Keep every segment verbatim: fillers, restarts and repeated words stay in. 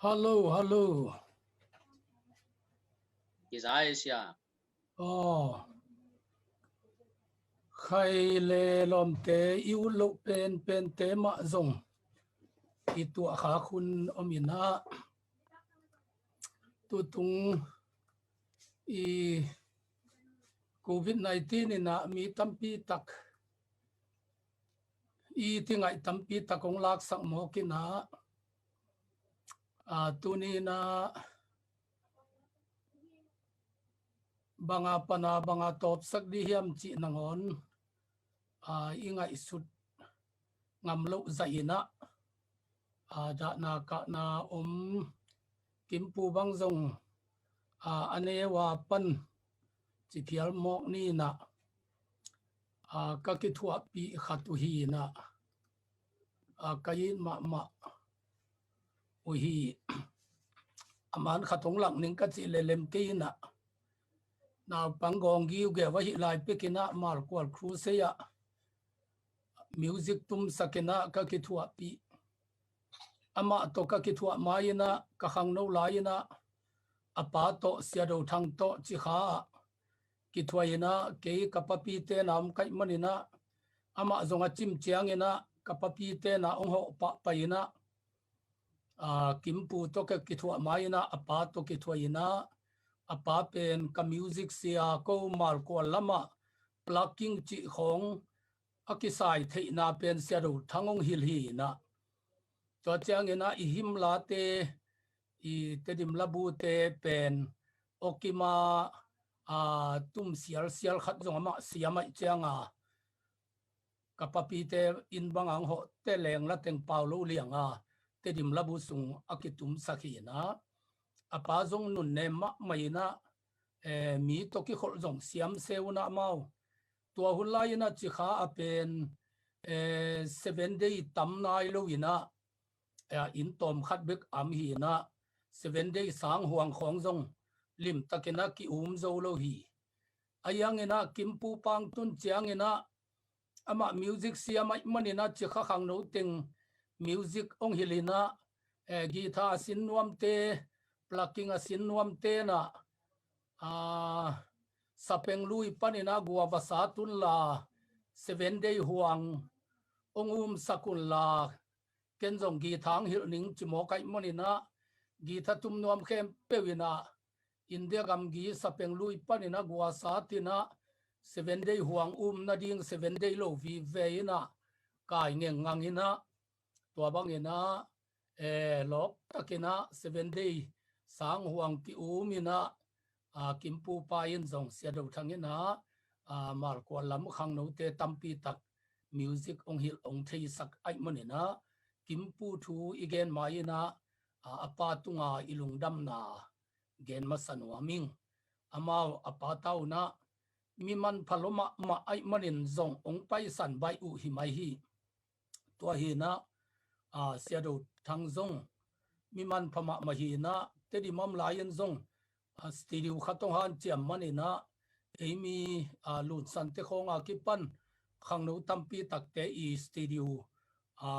Hallo, hallo. Kizai sia. Aw. Khai le lawmte i ut loh penpente mah zong i tuahkhak hun om inah, tutung i covid nineteen inah mi tampi tak i tingaih tampi tak hong laksak mawk inah, a, tuni inah banga pana banga tawpsak dih hiam cih nangawn, a, i ngaihsut ngam loh zah inah, a, dahna kahna om Kimpu bang zong, a, a neu a pan ci phial mawk ni inah, a, ka kithuahpih khat uh hi inah, a, ka it mahmah uh hi. A man khat hong lak ning ka cih le lem kei inah, naupang gawng giugeu ahih lai pek inah Malkual Crusade ah music tumsak inah ka kithuahpih. Amah tawh ka kithuah mai inah, ka khangno lai inah a pa tawh, Sia Do Thang tawh Cikha ah kithuah inah, kei ka papite na om kaih man inah, amah zong a cim ciang inah ka papite na hong hawh pahpah inah, a, Kimpu tawh ka kithuah mai inah a pa tawh kithuah inah, a pa pen ka music sia, ko Malkual lamah plucking cih khawng a kisai theihna pen Sia Do Thang hong hilh hi inah. Tua ciang inah i hymn late, i Tedim labute pen awkim a, a, tum sialsial khat zong amah siam ahih ciang a, ka papite inn bang a hong hawhte leng la teng pau lo liang a, Tedim labu sung a kitumsak hi inah, a pa zong nunnem mahmah inah, eh, mi tawh kikholh zong siam se uh inah amau. Tua hun lai inah Cikha ah pen, eh, Seven Day tam nai lo inah, eh, inn tawm khat bek om hi inah, Seven Day sang huang khawng zong limtak inah ki-um zo lo hi. A hiang inah Kimpu pang tun ciang inah, amah music siam ahih man inah Cikha khangno teng music hong hilh inah, eh, guitar a sin nuamte, plucking a sin nuamte inah, a, Sapeng Lui pan inah guava sa tun la, Seven Day huang hong umsak un la, ken zong guitar hong hilh ning ci mawk ahih man inah, guitar tum nuam khempeuh inah, India gamgi Sapeng Lui pan inah guasa tin ah, Seven Day huang um nading Seven Day lo vive inah kai ngengngang inah, tua bang inah, eh, lawk tak inah Seven Day sang huang ki-um inah, a, Kimpu pa in zong Sia Do Thang inah, a, Malkual lam khangnote tampi tak music hong hilh hong theisak ahih man inah, Kimpu thu i gen mai inah, a, a pa tunga i lungdamna gen masa nuam ing. Amau a pa taunah mi manpha lua mahmah ahih manin zong hong paisan baih uh hi mai hi. Tua hi inah, a, Sia Do Thang zong mi manpha mahmah hi inah, Tedim a om lai-in zong, a, studio khat hong hanciam man inah, ei mi, a, lunsante khawng a kipan khangno tampi takte i studio, a,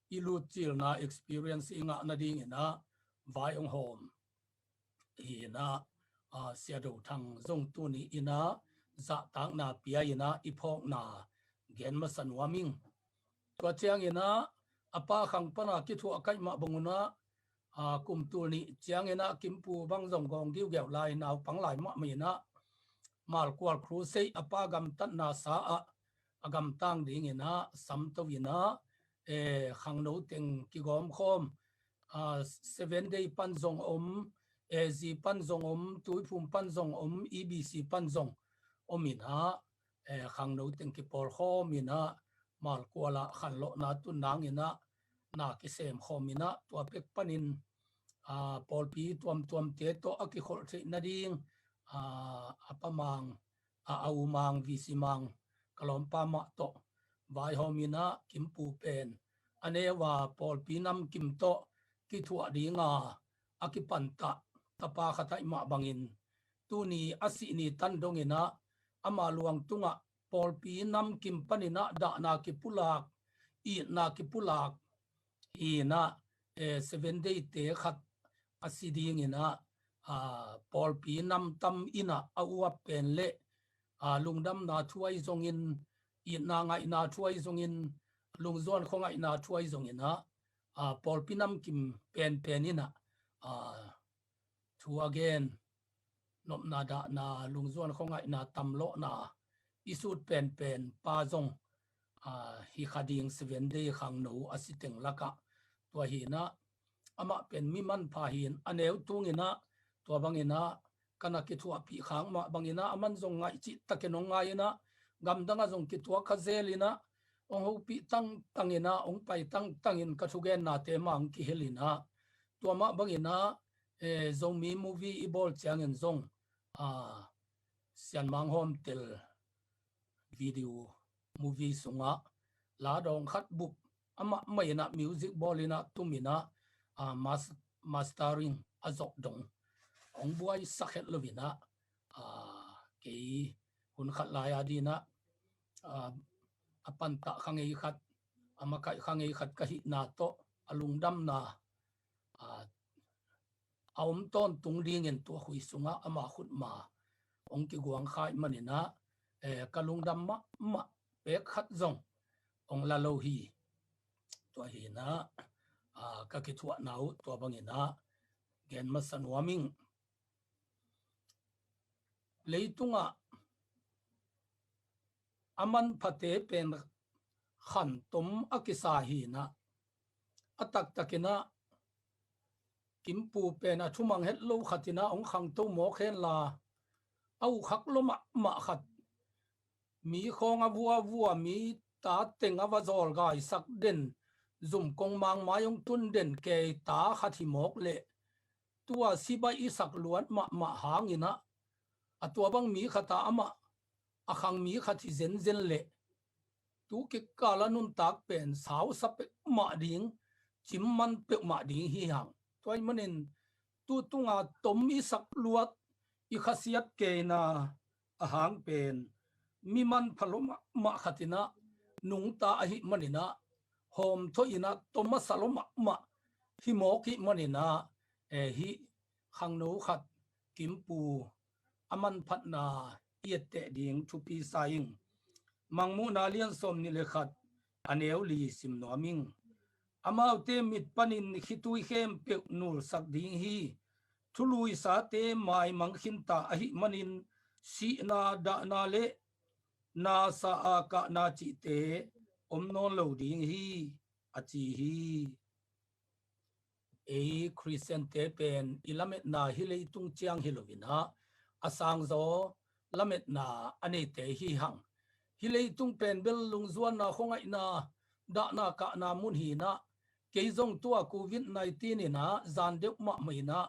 i lutcilna experience i ngah nading inah vai hong hawm hi inah, a, Sia Do Thang zong tuni inah zahtakna pia inah i phawkna gen masa nuam ing. Tua ciang inah a pa khang pana kithuah ka hih mah bang un ah, a, kum tul nih ciang inah Kimpu bang zong gawng giugeu lai, naupang lai mahmah inah Malkual Crusade a pa gamtatna sa ah a gamtang ding inah samto inah, eh, khangno teng kigawm khawm, a, Seven Day pan zong om, A Z pan zong om, Tuiphum pan zong om, E B C pan zong om inah, eh, khangno teng kipawl khawm inah, Malkual ah khanlawhna tun nang inah na kisem khawm inah, tua pek panin, a, pawlpi tuamtuamte tawh a kikholh theih nading, a, a pa Mang, a, a u Mang, V C Mang, ka lawmpa mah tawh vaihawm inah Kimpu pen a neu a pawlpi namkim tawh kithuah dinga a kipantah tapa khat ahih mah bangin, tuni a sih ni tan dong inah ama luang tungah pawlpi namkim pan inah dahna kipulak, itna kipulak hi inah, eh, Seven Day te khat a si dingin ah, ah, pawlpi namtam in ah a uap pen le, ah, lungdamna thu ahi zongin, itna ngaihna thu ahi zongin, lungzuan khuangaihna thu ahi zongin ah, ah, pawlpi namkim penpen in ah, ah, thu a gen, nopna dahna, lungzuan khuangaihna, tamlawhna i sut penpen pa zong, ah, hi kha ding Seven Day khangno a si teng lakah. Tua hi in ah, amah pen mi manpha hi in, a neu tung in ah, tua bangin ah, ka na kithuahpih khak mah bangin ah, aman zong ngaih cihtakin hong ngai in ah, gamdang ah zong kituak kha zel in ah, hong hopih tangtang in ah, hong pai tangtang in ka thugennate mah hong kihel in ah, tua mah bangin ah, eh, Zomi movie i bawl ciangin zong, ah, Sianmang Hawmtel video movie sungah la dawng khat bup amah mah in ah music bawl in ah tum in ah, ah, mas-, mastering a zawh dong hong buaisak het lo in ah, ah, kei hun khat lai a ding ah, ah, a pantah kha ngei khat, a makaih kha ngei khat ka hihna tawh a lungdamna, ah, a om tawntung dingin tua khui sungah ama khutma hong kiguang kha ahih manin ah, eh, ka lungdam mahmah pek khat zong hong la lo hi. Tua hi in ah, ah, ka kithuahna uh tua bangin ah gen masa nuam ing. Leitungah a manphate pen khantom a kisa hi in ah, a taktakin ah Kimpu pen a thumang het lo khat in ah hong khangto mawk hen la, a ukhak lua mahmah khat, mi khawng a vuavua, mi ta teng a va zawlgaisak den, zum kong mangmai hong tun den kei ta khat hi mawk leh, tua sibai i sak luat mahmah hangin ah, a tua bang mi khat a amah a khang mi khat hi zenzen leh, tu kikal a nuntak pen sausa peuhmah ding, cimman peuhmah ding hi hang. Tua ahih manin tu tunga tom i sak luat, i khasiat keina a hang pen mi manpha lua mahmah khat in ah nungta ahih manin ah, hawmthawh in ah tom a sa lua mahmah hi mawk ahih manin ah, eh, hih khangno khat Kimpu a manphatna i etteh ding thupi sa ing. Mangmuhna lian sawmnih le khat, a neu li sim nuam ing. Amaute mit panin khitui khempeuh nulsak ding hi. Thuluisate maimang khinta ahih manin sihna, dahna le nasa a kahna cihte om nawn lo ding hi, a ci hi. Ei Khristiante pen i lametna hih leitung ciang hi lo in ah, a sangzaw lametna a neite hi hang. Hih leitung pen bel lungzuanna, khuangaihna, dahna kahna mun hi in ah, kei zong tua Covid nineteen in ah zan deuh mahmah in ah,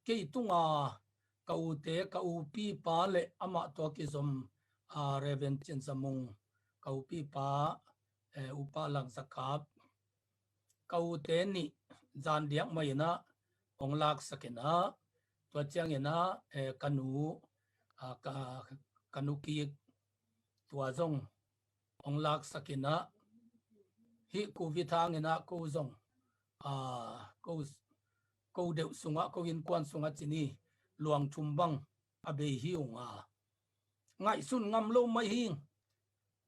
kei tunga ka ute, ka upipa le amah tawh kizom, ah, Reverend Cin Za Mung, ka upipa, eh, Upa Lang Za Kap, ka ute nih zan diak mah in ah hong laksak in ah, tua ciangin ah, eh, ka nu, ah, ka, ka nu kik tua zong hong laksak in ah, hih Covid hangin ah ko zong, ah, ko, ko deuh sungah, ko innkuan sungah ci ni, luang thum bang a bei hi ung a, ngaihsun ngam lo mai hi.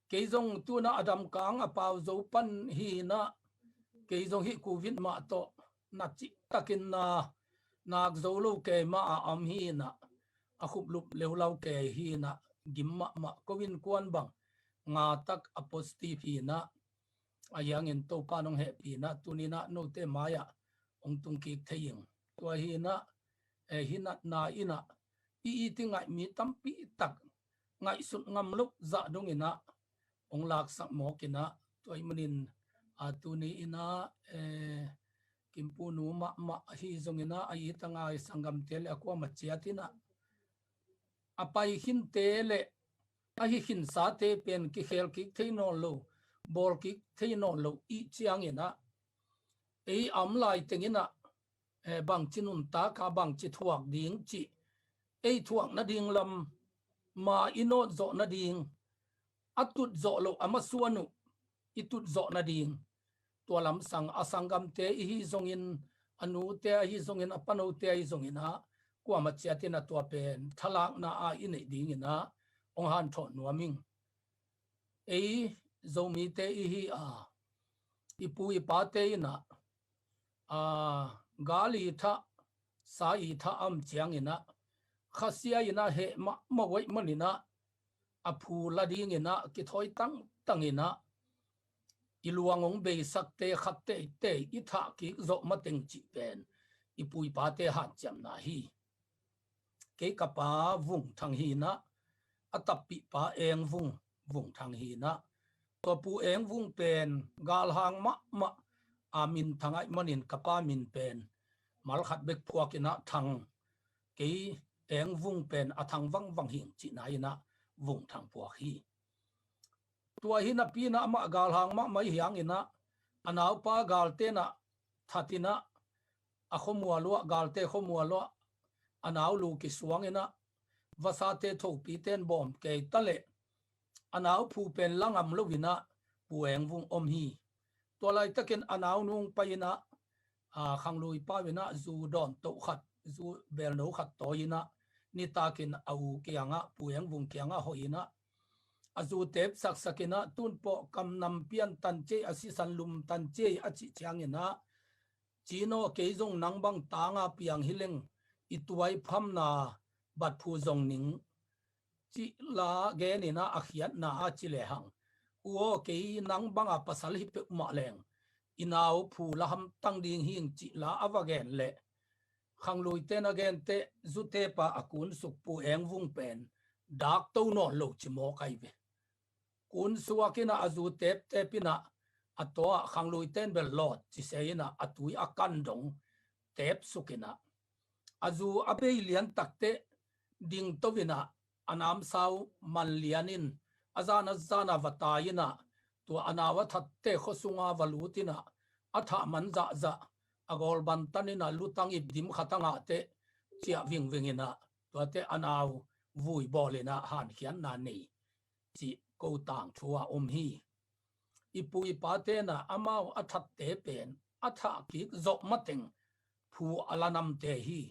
Kei zong tu in ah a damkang a pau zo pan hi in ah, kei zong hih Covid mah tawh na cihtakin na nak zo lo kei mah a om hi in ah, a khuplup leulau kei hi in ah, gim mahmah, ko innkuan bang nga tak a positive hi in ah, a hiangin Topa nong hehpih in ah, tuni in ah note mai-ah hong tung kik thei ing. Tua hi in ah, eh, hih natna in ah i it i ngaih mi tampi tak ngaihsut ngam loh zah dong in ah hong laksak mawk in ah, tua ahih manin, ah, tuni in ah, eh, Kimpu nu mahmah ahi zongin ah, a it a ngai sanggamte le a kuamah ciat in ah, a pai khinte le a hi khinsate pen kikhel kik thei nawn lo, bawl kik thei nawn lo i hih ciangin ah, ei a om lai teng in ah, eh, bangci nuntak a, bangci thuak ding cih, ei thuak nading lam, ma i nawt zawh nading, a tut zawh loh a masuan uh i tut zawh nading, tua lamsang a sanggamte i hi zongin, a nute ahi zongin, a panote ahi zongin ah, kuamah ciatin ah tua pen thalakna a i neih dingin ah hong hanthawn nuam ing. Ei Zomite i hi a, i pu i pate in ah, aa, gal i thah, sa i thah a om ciangin ah, khasia in ah heh mahmah uh ahih manin ah, a phu la dingin ah kithawi tangtang in ah, i luang hong beisakte khat teitei i thah kik zawh mateng cih pen i pu i pate hanciamna hi. Kei ka pa Vung Thang hi in ah, a tappih pa Eng Vung, Vung Thang hi in ah, tua pu Eng Vung pen galhang mahmah a minthang ahih manin ka pa min pen malkhat bek phuak in ah Thang, kei Eng Vung pen a thang vangvang hing cihna in ah Vung Thang phuak hi. Tua hi napi in ah amah galhang mahmah hi hangin ah, a naupa galte in ah that in ah, a khuamual uh ah, galte khuamual uh ah a nau lu kisuang in ah, vasate thopite in bawm kei ta leh, a nau phu pen la ngam lo in ah pu Eng Vung om hi. Tua laitakin a nau nung pai in ah, aa, khanglui pau in ah zu dawn toh khat, zu belno khat tawi in ah, nitakin a u kiangah, pu Eng Vung kiangah hoih in ah, a zu tep saksak in ah, tun pawh kam nam pian tan ciai, a sisan lum tan ciai a cih ciangin ah, "Cino, kei zong nang bang tanga piang hi leng i tuai phamna bat phu zong ning," cih la gen in ah a khiatna ah ci lehang, "U aw, kei nang banga pasal hi peuhmah leng i nau phu la hamtang ding hing," cih la a va gen leh, khangluite in a gen teh, zu tep a a kunsuk pu Eng Vung pen dak to nawn lo ci mawk ahi ve. Kunsuak in ah a zu teptep in ah, a taw ah khangluite in bel lawt ci se in ah, a tui a kan dong tepsuk in ah, a zu a bei lian tak teh dingto in ah, a namsau man lian in, a zan a zan a va tai in ah, tua a nau a thatte khua sunga va lut in ah, a thah man zahzah, a gawlban tan in ah, lutang ip dim khat a ngah teh ciah vingving in ah, tuate a nau vui bawl in ah hankhiatna nei, cih ko tangthu ah om hi. I pu i pate in ah amau a thatte pen a thah kik zawh mateng phu a la namte hi.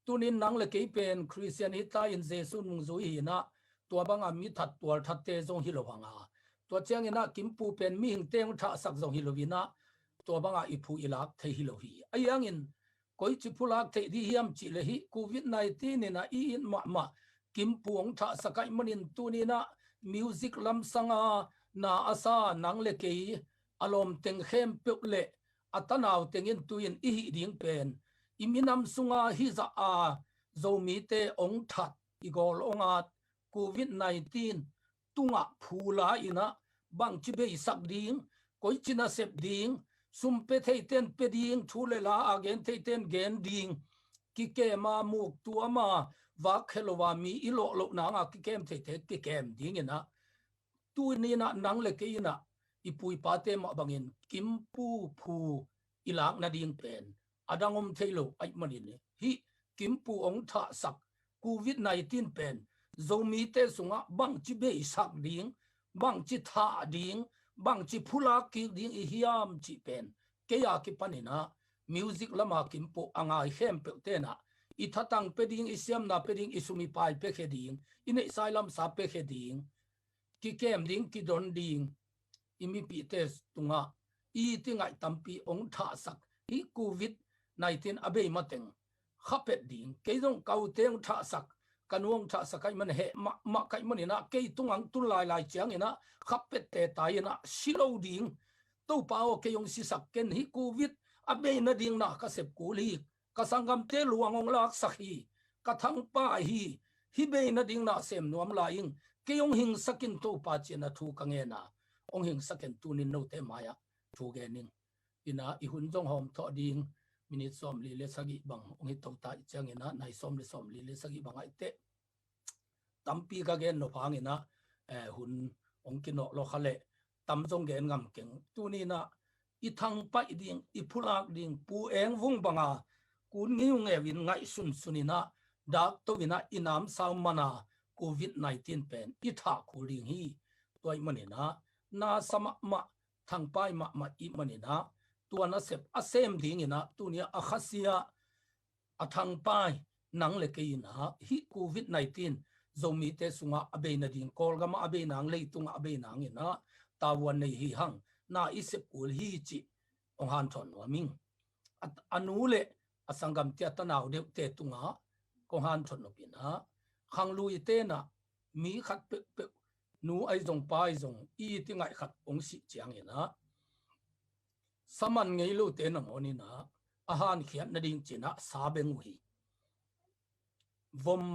Tunin nang le kei pen Khristian hi ta in, Jesu nungzui hi in ah, tua banga mi that tual thatte zong hi lo hang a, tua ciangin ah kimpu pen mihingte hong thahsak zong hi lo in ah, tua banga i phu i lak thei hi lo hi. Ahi hangin koici phulak theih ding hiam cih leh, hih covid nineteen in ah i it mahmah kimpu hong thahsak ahih manin, tuni in ah music lamsanga na a sa nang le kei a lawmteng khempeuh le a tanau teng in tu-in i hih ding pen, i minam sunga hih zah a Zomite hong that, i gawl hong at, covid nineteen tungah phu la in ah, bangci beisak ding, koici nasep ding, sum pia theite in pia ding, thu le la a gen theite in gen ding, kikem a, muk tuam a, vak khe lo a, mi i lawh loh nang a kikem theite kikem ding in ah, tuni in ah nang le kei in ah i pu i pate mah bangin kimpu phu i lak nading pen a dang om thei lo ahih manin, hih kimpu hong thahsak covid nineteen pen Zomite sungah bangci beisak ding, bangci thah ding, bangci phulak kik ding i hiam cih pen, kei a kipan in ah music lama kimpu a ngai khempeuhte in ah, i thatang pia ding, i siamna pia ding, i sum i pai piakhia ding, i neihsa i lamsa piakhia ding, kikem ding, kidon ding, i mipihte tungah i ti ngaih tampi hong thahsak, hih covid nineteen a bei mateng khapet ding. Kei zong ka ute hong thahsak, ka nu hong thahsak ahih man, heh mahmah ka hih manin ah, kei tungah hong tun lailai ciangin ah khapet tetai in ah si lo ding. Topa aw, kei hong sisak ken, hih covid a bei nading na ka sep kul hi. Ka sanggamte luang hong laksak hi. Ka thangpa hi. Hih bei nading na sem nuam lai ing. Kei hong hingsak in Topa, ci-in ah thu ka ngen a, hong hingsak in, tunin note mai-ah thu gen ning. In ah i hun zong hawm thawh ding, minit sawmli le sagih bang hong hi to ta ih ciangin ah, nai sawm le sawmli le sagih bang ahih teh, tampi ka gen nop hangin ah, eh, hun hong kinawh lua kha leh tam zong gen ngam keng. Tuni in ah i thangpaih ding, i phulak ding, pu Eng Vung banga kun ngiungeu in ngaihsunsun in ah, dak to in ah i namsau man a covid nineteen pen i thah kul ding hi. Tua ahih manin ah na sa mahmah thangpai mahmah i hih manin ah, tua nasep a sem dingin ah, tuni a khasia a thangpai nang le kei in ah, hih Covid nineteen Zomite sungah a bei nading, Kawlgam ah a bei nang, leitungah a bei nang in ah, tavuan nei hi hang, na i sep kul hi cih hong hanthawn nuam ing. A, a nu le a sanggamte, a tanau deuhte tungah kong hanthawn nop in ah, khangluite in ah, mi khat peuhpeuh, nu ahi zong pa ahi zong, i ti ngaih khat hong sih ciangin ah, saman ngei lote nangawn in ah, a hankhiat nading ci in ah sa beng uh hi. Vom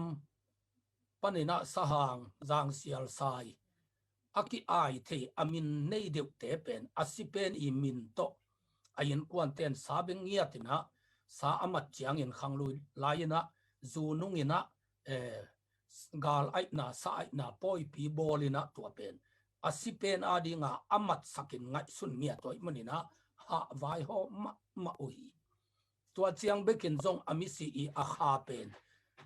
panin ah sahang, zangsial, sai, a ki-ai thei, a min nei deuhte pen, a si pen i min tawh a innkuante in sa beng ngiat in ah, sa a mat ciangin khanglui lai in ah, zu nung in ah, eh, gal aihna, sa aihna, pawipi bawl in ah, tua pen a si pen a ding a, a matsakin ngaihsun ngiat uh ahih manin ah, hah vaihawm mahmah uh hi. Tua ciang bekin zong a misi i a kha pen,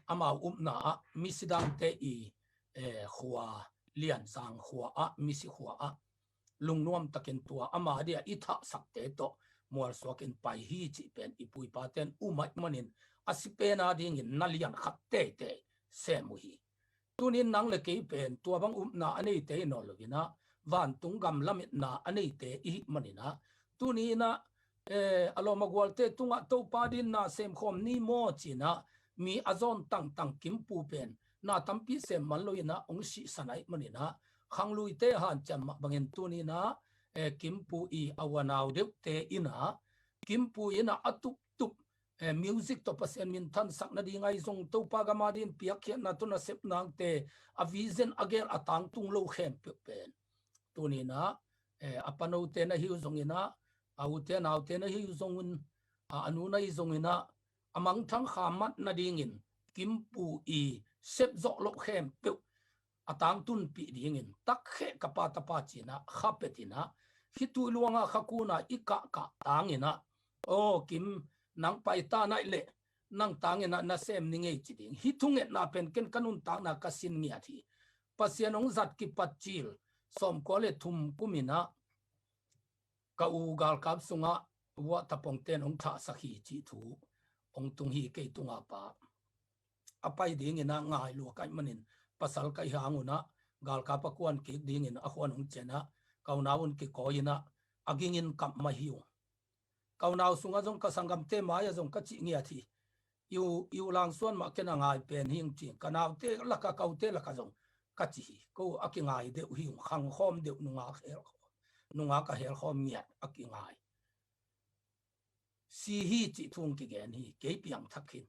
amau upna ah, misi dangte i, eh, khua, Lianzang khua ah, misi khua ah, lungnuam takin tua ama dia i thahsakte tawh mualsuakin pai hi cih pen i pu i pate in um ahih manin, a si pen a dingin na lian khat teitei sem uh hi. Tunin nang le kei pen tua bang upna a neite hi nawn lo in ah, vantung gam lametna a neite i hih manin ah, tuni in ah, eh, a lawm a gualte tungah Topa dingin na semkhawm ni maw ci in ah, mi a zawn tangtang Kimpu pen na tampi sem man lo in ah, hong sihsan ahih manin ah, khangluite hanciam mah bangin tuni in ah, eh, Kimpu i a uanau deuhte in ah, Kimpu in ah a tuptup, eh, music tawh Pasian minthansak nading ahi zong, Topa gam a dingin piakkhiatna tawh nasep nangte, a vision a gel a tangtung lo khempeuh pen, tuni in ah, eh, a panote na hi uh zongin ah, a ute a naute na hi uh zongin, a, a nu na hi zongin ah, a mangthang kha mat nadingin Kimpu i sep zawh loh khempeuh a tangtunpih dingin, takkhe ka pa tapa ci in ah, kha pet in ah, khitui luang a kha kun a i kahkah tang in ah, aw Kim, nang pai ta na hih leh, nang tang in ah na sem ning ei ci ding. Hih thungetna pen ken ka nuntakna ka sin ngiat hi. Pasian hong zat kipat cil sawmkua le thum kum in ah, ka u galkap sungah vuah tapongte in hong thahsak hi cih thu hong tung hi, kei tunga pa. A pai dingin ah ngai lua ka hih manin, pasal ka hih hang un ah, galkap a kuan kik dingin a khuan hong ciah in ah, ka unau un kikawi in ah, a gingin kap mah hi ung. Ka unau sungah zong, ka sanggamte mai-ah zong ka cih ngiat hi. I u, i u Langsuan mah ken a ngai pen hi ung ci. Ka naute lakah, ka ute lakah zong ka ci hi. Ko a kingai deuh hi ung, khangkhawm deuh, nungak hel, nungak a helkhawm ngiat a kingai. Si hi cih thu hong kigen hi, kei piangthak khin.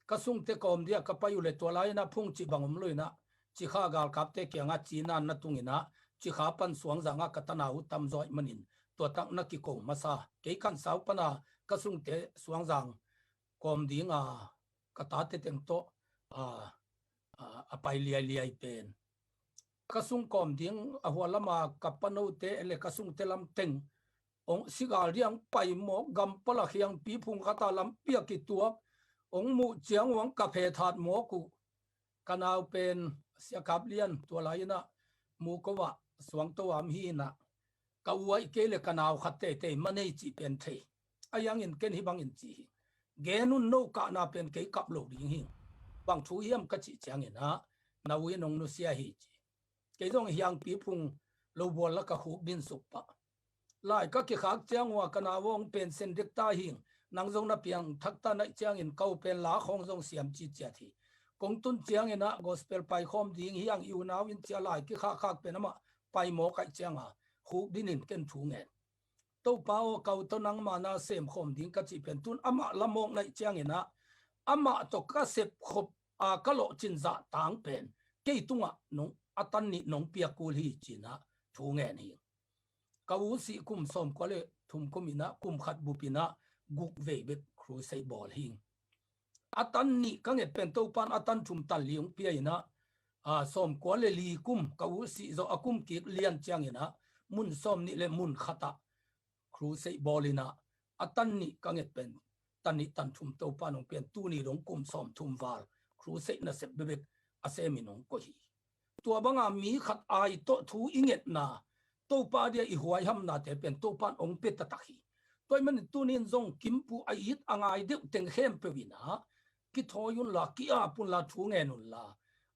Ka sungte kawm dia ka pai uh leh tua lai-in ah phungcih bang om lo-in ah, Cikha galkapte kiangah cina na tung in ah, Cikha pan Suangzang ah ka tanau uh tamzaw ahih manin, tua tak na kiko masa. Kei Khansau pan a ka sungte Suangzang kawm ding a, ka tate teng tawh a, a, a pai liailiai pen. Ka sung kawm ding a hua lam a ka panote le ka sungte lam teng, hong sigal diang pai mawk, gampal a khiangpi phung khat a lampi a kituak, hong muh ciang uh hong kap hethat mawk uh. Ka nau pen Sia Kap Lian, tua lai-in ah Muko ah Suangto ah om hi-in ah, ka u ahih kei leh ka nau khat teitei mah nei cih pen thei. Ahi hangin ken hih bangin ci hi. Gen un, no kahna pen kei kap lo ding hi. Bang thu hiam ka cih ciangin ah, na u in hong nusia hi ci. Kei zong hiangpi phung lo bual lakah khuk din suk pah. Lai ka kikhak ciang uh a ka nau hong pension dek ta hi. Nang zong na piangthak ta na hih ciangin ka u pen la khawng zong siam ciciat hi. Kong tun ciangin ah gospel paikhawm ding hi hang, i unau in ci a, lai kikhakkhak pen amah pai mawk ahih ciang a, khuk dinin ken thu ngen. Topa aw, ka u tawh nangma na semkhawm ding ka cih pen tun amah la mawk na hih ciangin ah, amah tawh ka sepkhop a ka lawhcin zah tang pen kei tungah nong, a tan nih nong piak kul hi ci-in ah thu ngen hi. Ka u sih kum sawmkua le thum kum in ah, kum khat bup in ah guk vei bek crusade bawl hi. A tan nih ka nget pen Topa in a tan thum tan li hong pia in ah, a, sawmkua le li kum ka u sih zawh a kum kik lian ciangin ah, mun sawmnih le mun khat ah crusade bawl in ah, a tan nih ka nget pen, tan nih tan thum Topa in hong pia in, tuni dong kum sawmthum val crusade nasep bekbek a semin hong koih hi. Tua banga mi khat ai tawh thu i ngetna, Topa dia i huaihamnate pen Topa in hong pia taktak hi. Tua ahih manin tuni in zong Kimpu a it a ngai deuh teng khempeuh in ah kithawi unla, ki-ap unla, thu ngen unla.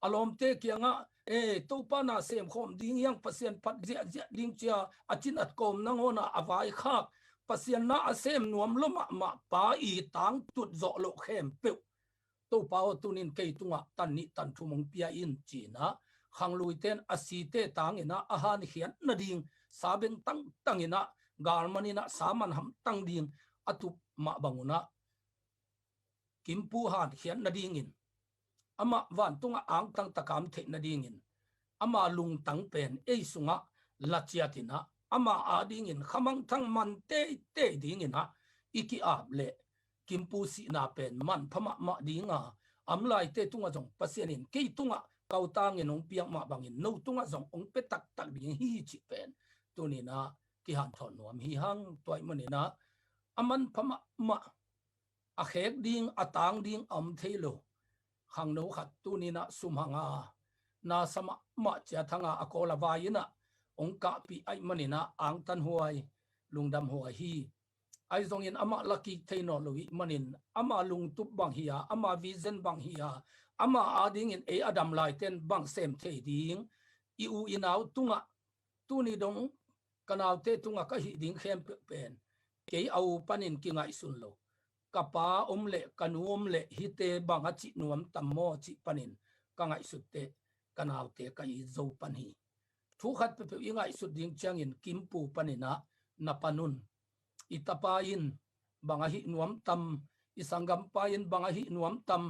A lawmte kiangah, "Eh, Topa na semkhawm ding hi hang, Pasian phat ziahziah ding," ci-a a cin at kawm nangawnah a vaikhak, Pasian na a sem nuam lua mahmah pa i tangtut zawh loh khempeuh, "Topa aw, tuni in kei tungah tan nih tan thum hong pia in," ci-in ah khangluite in a site tang in ah a hankhiat nading, sa beng tangtang in ah, galman in ah sa man hamtang ding a tup mah bang un ah, Kimpu hankhiat nadingin, amah vantungah angtang taka om theih nadingin, ama lungtang pen ei sungah la ciat in ah, ama adingin khamangthang man teitei dingin ah i ki-ap leh, Kimpu sihna pen manpha mahmah ding a, a om laite tungah zong Pasian in kei tungah kau tangin hong piak mah bangin no tungah zong hong pia taktak ding hi cih pen tuni in ah kihanthawn nuam hi hang. Tua ahih manin ah a manpha mahmah, a khek ding, a tang ding a om thei lo khangno khat tuni in ah sum hang a, nasa mahmah ciat hang a, a kawl a vai in ah hong kahpih ahih manin ah angtanhuai, lungdamhuai hi. Ahi zongin amah la kik thei nawn lo ahih manin, ama lungtup bang hi a, ama vision bang hi a, ama adingin ei a dam laite in bang sem thei ding, i u i nau tungah, tuni dong ka naute tungah ka hih ding khempeuh pen kei a u panin kingaihsun lo, ka pa om leh ka nu om leh hihte bang a cih nuam tam maw cih panin ka ngaihsut teh ka naute ka it zo pan hi. Thu khat peuhpeuh i ngaihsut ding ciangin Kimpu panin ah na pan un. I tapa in bang a hih nuam tam, i sanggampa in bang a hih nuam tam,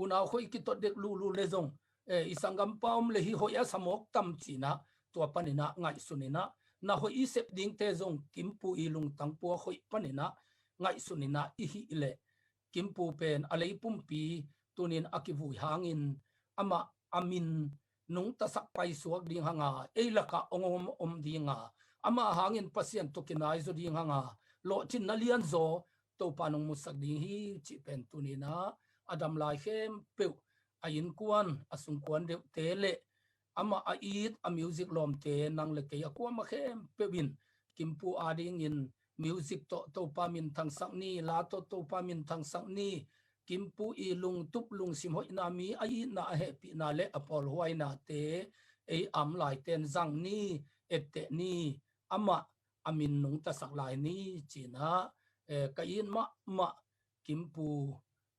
unau hoih kitot dek lulu le zong, eh, i sanggampa om le hih hoih a sa mawk tam ci-in ah, tua panin ah ngaihsun in ah, na hoih i sep dingte zong Kimpu i lungtang pua hoih panin ah ngaihsun in ah i hih leh, Kimpu pen a lei pumpi tuni in a kivui hangin amah a min nungtasak paisuak ding hang a, ei lakah hong om, om ding a, ama hangin Pasian tawh kinai zaw ding hang a, lawhcinna lianzaw Topa in hong musak ding hi cih pen tuni in ah a dam lai khempeuh, a innkuan, a sungkuan deuhte le amah a it a music lawmte, nang le kei a kuamah khempeuh in Kimpu adingin music tawh Topa minthangsak ni, la tawh Topa minthangsak ni, Kimpu i lungtup lungsim hoihna, mi a itna, a hehpihna le a pawlhuainate ei a om laite in zang ni, etteh ni, amah a min nungtasak lai ni ci-in ah, eh, ka it mahmah Kimpu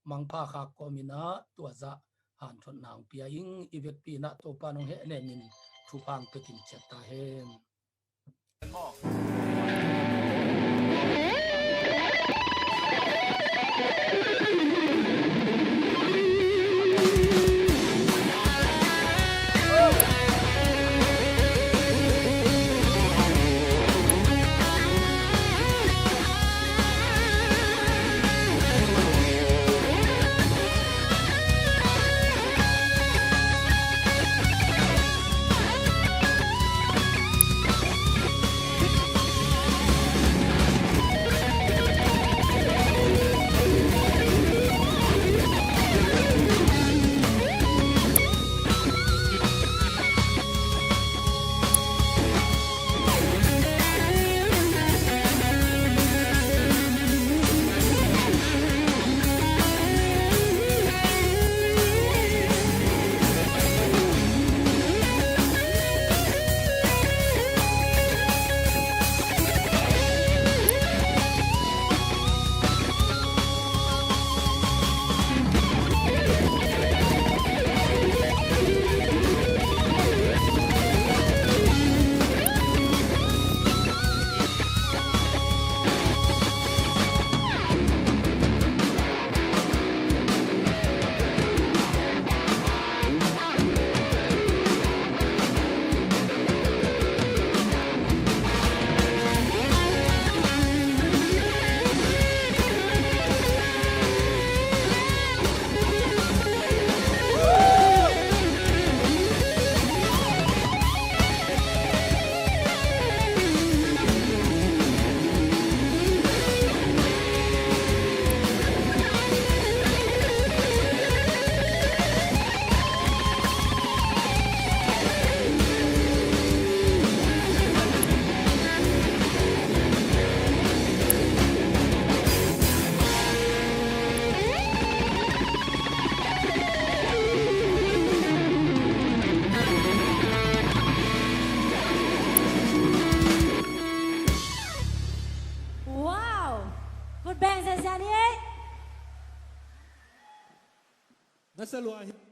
mangpha khak kawmin ah tua zah hanthotna hong pia ing. I vekpi in ah Topa in hong hehnem in thupha hong pia kim ciat ta hen. Na sa lua hi.